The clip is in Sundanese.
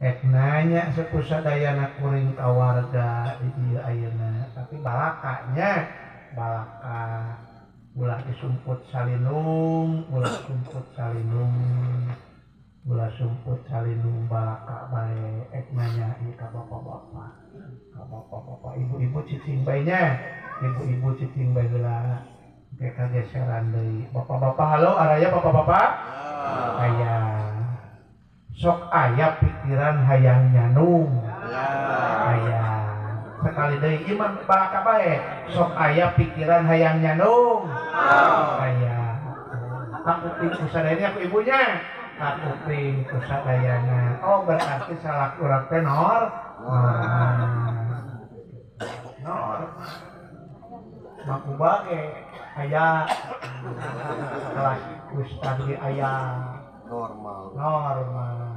Ek nanya sakusadayana kuring ka warga di dieu ayeuna, tapi balakanya balaka ulah disumput salinung, ulah sumput salinung, ulah sumput salinung balaka bae. Ek nanya ieu ka bapak-bapak, ka bapak-bapak, ibu-ibu cicing bae nya, ibu-ibu cicing bae heula. Engke kageseran deui. Bapak-bapak halo, araya bapak-bapak? Aya. Sok aya pikiran hayang nyanung. Aya. Sekali deui ieu mah balaka bae. Sok aya pikiran hayang nyanung. Aya. Kakuping kusadayana ku ibunya. Kakuping kusadayana. Oh, berarti salah urang teh normal. Normal. Makuba ge aya kelas ustad ge aya normal. Normal.